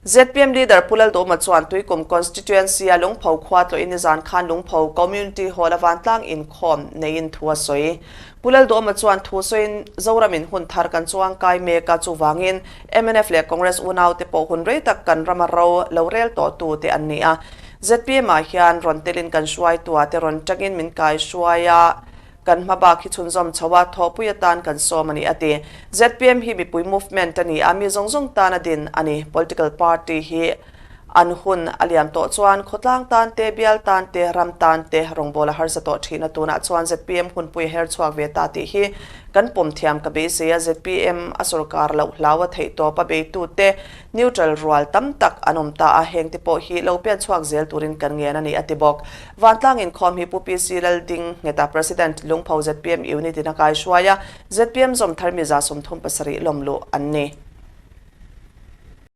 ZPM Leader Pu Lalduhma chuan Tuikum Constituency-a Lungpho khua tlawhin nizan khan Lungpho Community Hall-a vantlang inkhawm neiin thu a sawi. Pu Lalduhma chuan thu sawiin Zoramin hun thar kan chuang kai mek a, chuvangin mnf leh Congress unaute pawh hun rei tak kan rama ro lo rel tawhtu te an ni a. ZPM-ah hian rawn telin kan hruaitua te rawn tangin min kai hruai a. Kan hma bak hi chhunzawm chho a, thawhpui atan kan sawm a ni, a ti. Zpm hi mipui movement a ni a, mi zawng zawng tan a din a ni. Political party hi an hun a liam tawh chuan khawtlang tan te, bial tan te, ram tan te rawngbâwl a harsa tawh thin a, tunah chuan zpm hunpui a her chhuak ve ta tih hi kan pawm thiam ka beisei a, zpm a sawrkar loh hlau a theih tawp a beitute Neutral rual tam tak an awm ta a, hengte pawh hi lo pian chhuak zel turin kan ngen a ni, a ti bawk. Vantlang inkhawm hi Pu PC Lalding Ngheta President, Lungpho zpm Unit in a kaihruai a, zpm zawm thar mi 37 lawm luh an ni.